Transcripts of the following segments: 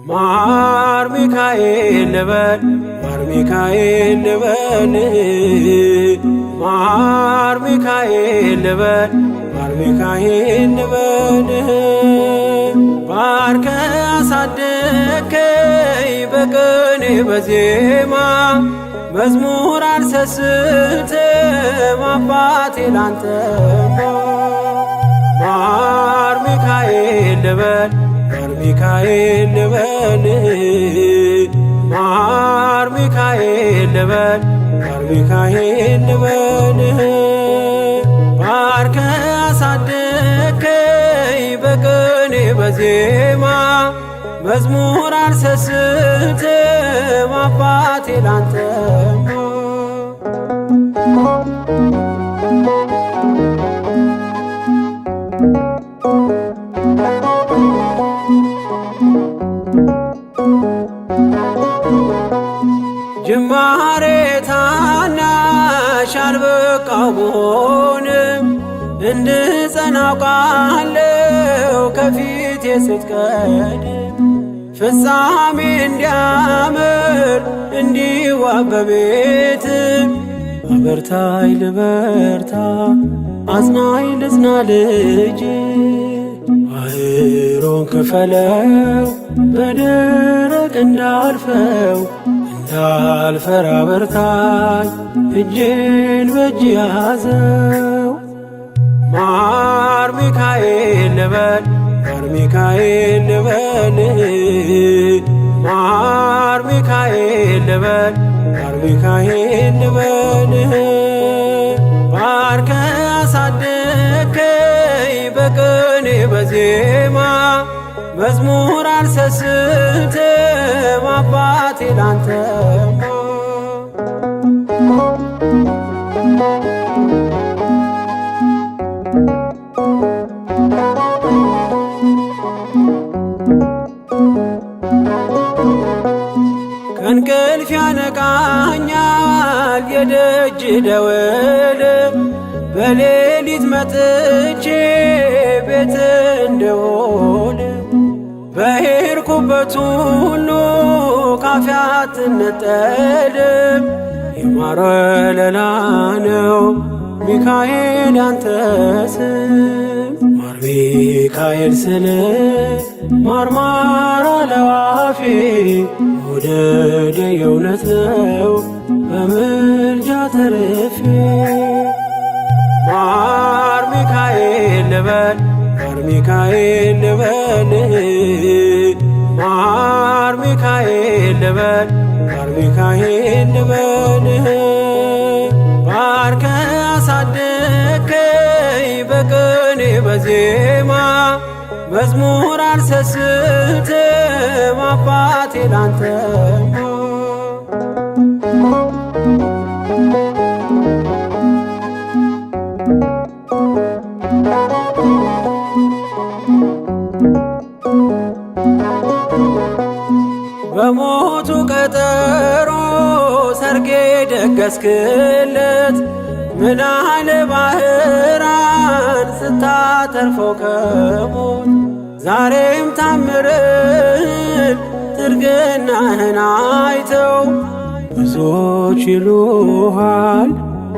ማር ሚካኤል ልበል፣ ማር ሚካኤል ልበል፣ ማር ሚካኤል ልበል፣ ማር ሚካኤል ልበል። ባርከ አሳደከይ በቅኔ በዜማ፣ መዝሙር አልሰስትም አባቴ ላንተማ። ማር ሚካኤል ልበል፣ ማር ሚካኤል ልበል፣ ማር ሚካኤል ልበል፣ ማር ሚካኤል ልበል። ባርከ አሳደከይ በቅኔ በዜማ፣ መዝሙር አልሰስትም አባቴ ላንተማ። ጅማሬ ታናሽ አልበቃው ብሆንም፣ እንድጸና አውቃለሁ ከፊቴ ስትቀድም። ፍጻሜ እንዲያምር እንዲዋብ በቤት፣ አበርታይ ልበርታ፣ አጽናኝ ልጽና ልጅ። ባህሩን ክፈለው በደረቅ እንዳልፈው፣ እንዳልፈራ በርታኝ፣ እጄን በእጅ ያዘው። ማር ሚካኤል ልበል፣ ማር ሚካኤል ልበል፣ ማር ሚካኤል ልበል፣ ማር ሚካኤል ልበል። ባርከ አሳደከይ በቅኔ በዜማ፣ መዝሙር አልሰስትም አባቴ ላንተማ። ከእንቅልፍ ያነቃኛል የደጅ ደወል፣ በሌሊት መጥቼ ቤት እንደውል። በሄድኩበት ሁሉ ካፌ አትነጠልም፣ የማር ወለላ ነው ሚካኤል ያንተ ስም። ማር ሚካኤል ስል ማርማር አለዋፌ፣ መውደድ የእውነት ነው በምልጃ ተርፌ። ማር ሚካኤል ልበል፣ ማር ሚካኤል ልበል፣ ማር ሚካኤል ልበል፣ ማር ሚካኤል ልበል። ባርከ አሳደከይ በቅኔ በዜማ፣ መዝሙር አልሰስትም አባቴ ላንተማ። በሞቱ ቀጠሮ ሰርጌ ደገስክለት፣ ምናለ ባህራን ስታተርፈው ከሞት። ዛሬም ታምርን ትርግናህን አይተው ብዙዎች ይሉሃል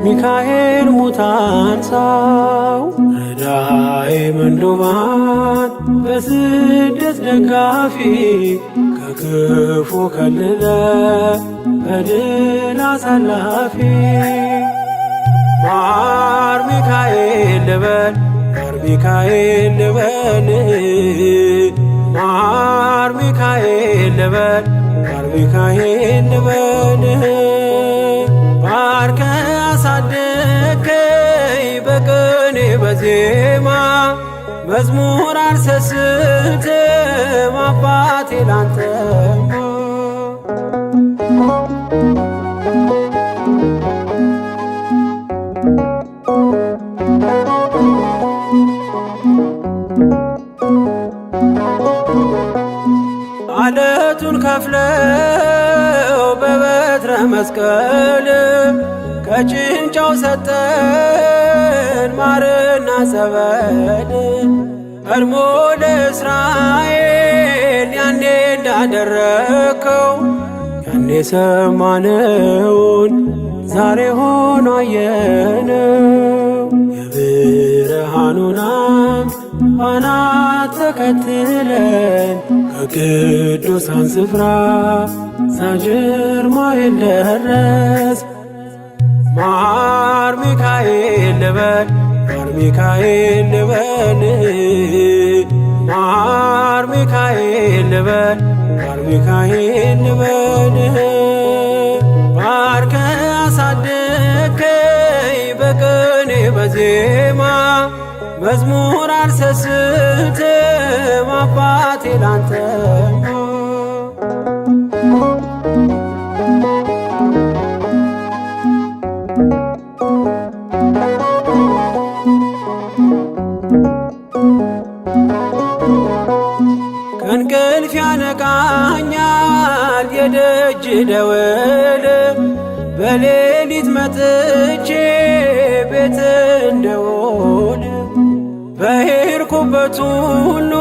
ሚካኤል ሙታን ሳው። ረዳኤ ምንዱባን በስደት ደጋፊ፣ ከክፉ ከልለ በድል አሳላፊ። ማር ሚካኤል ልበል፣ ማር ሚካኤል ልበል፣ ማር ሚካኤል ልበል፣ ማር ሚካኤል ልበል። ባርከ አሳደከይ በቅኔ በዜማ፣ መዝሙር አልሰስትም አባቴ ላንተማ። መስቀል ከጭንጫው ሰጠን ማርና ጸበል ቀድሞ ለእስራኤል ያኔ እንዳደረከው ያኔ ሰማነውን ዛሬ ሆኖ አየነው። የብርሃኑን አምድ ፋና ተከትለን ከቅዱሳን ስፍራ ሳንጅርማኤል ደረስ። ማር ሚካኤል ልበል ማር ሚካኤል ልበል ማር ሚካኤል ልበል ማር ሚካኤል ልበል ባርከ አሳደከኝ በቅኔ በዜማ መዝሙር አልሰስትም አባቴ ላንተ። ከእንቅልፍ ያነቃኛል የደጅ ደወል በሌሊት መጥቼ ቤት እንደውል በሄድኩበት ሁሉ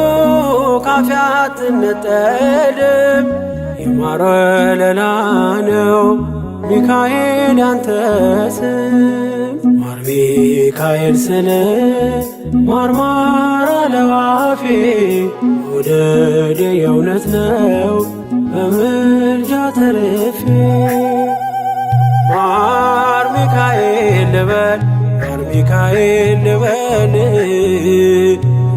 ካፌ አትነጠልም። የማር ወለላ ነው ሚካኤል ያንተ ስም። ማር ሚካኤል ስል ማርማር አለዋፌ መውደድ የእውነት ነው በምልጃ ተርፌ። ማር ሚካኤል ልበል ማር ሚካኤል ልበል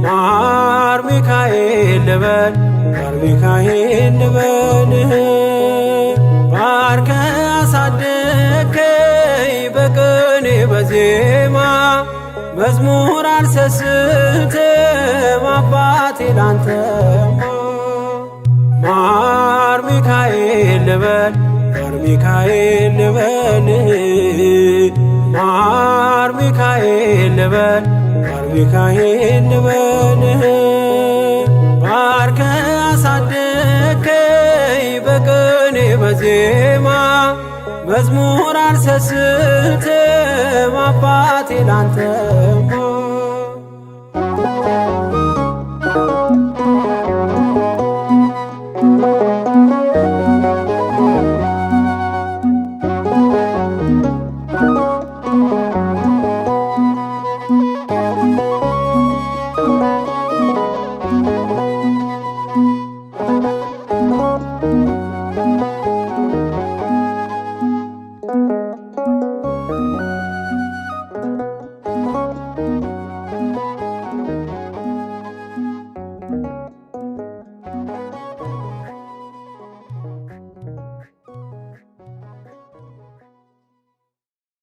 ማር ሚካኤል ልበል ማር ሚካኤል ልበል ባርከ አሳደከኝ በቅኔ በዜማ መዝሙር አልሰስትም አባቴ ላንተማ። ማር ሚካኤል ልበል ማር ሚካኤል ልበል ማር ሚካኤል ልበል ማር ሚካኤል ልበል ባርከ አሳደከኝ በቅኔ በዜማ መዝሙር አልሰስትም አባቴ ላንተማ።